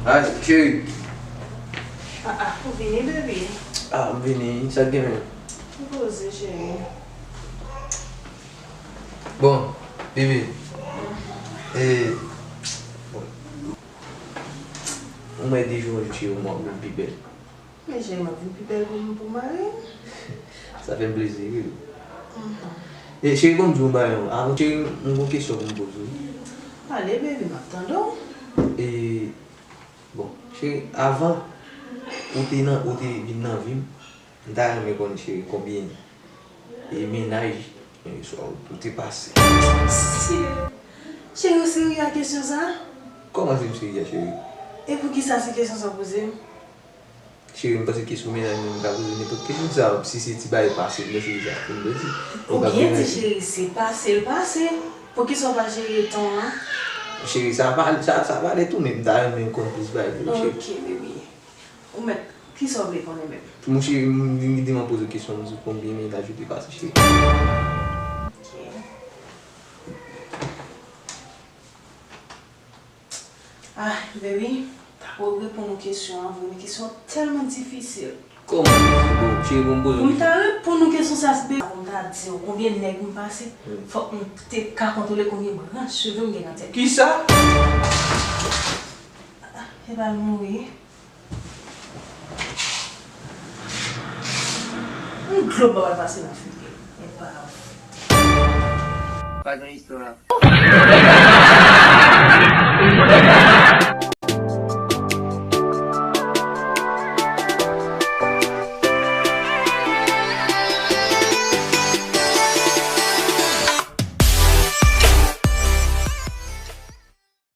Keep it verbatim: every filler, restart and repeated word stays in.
Ah, cheri. Ah, ah, ou vini, baby? Ah, m vini. Sa k gen menm? M poze, cheri. Bon, baby. E, bon. Ou mwen de jou an jou, cheri, ou mwen vin pi bèl. Men cheri, m ap vin pi bèl pou m, pou m mare m. Sa fè m plezi, wi. Mhm. E, cheri, bon, m di w yon bagay, non. Avan, cheri, m gon kesyon pou m poze w. Pale, baby, m ap tande w. E, bon, cheri, avan, ou te nan, ou te vin nan vi m, m ta renmen konn, cheri, konbyen e mennaj, e, sa w, ou te pase. Si. Cheri, ou serye ak kesyon sa? Kòman si m serye, cheri? E poukisa se kesyon sa w poze m? Cheri, m panse kesyon mennaj mwen, m ka poze nenpòt kesyon sa, si se ti bagay pase, m panse deja fin, m panse. Ou byen di, cheri, se pase l pase. Poukisa w pa jere tan an? Cheri, sa pa, sa, sa pa ale tou, men m ta renmen konn plis bagay pou ou, cheri. Ok, baby. Ou mèt, kisa w vle konnen menm? Monchè, m vin kite m ap poze w kesyon, m di w konbyen mennaj ou te pase, cheri. Ok. Ah, baby, ta pou reponn ou kesyon an vre, men kesyon an tèlman difisil. Kòman? Bon, cheri, bon, m poze w kesyon. Pou m ta reponn ou kesyon sa, baby, pou m ta di w konbyen nèg m pase, hmm, fòk m te ka kontwole konbyen branch cheve m gen nan tèt. Kisa? Ah, e pa l mouri. Yon dlo pa pral pase nan figi l. Epav. Pa gen istwa.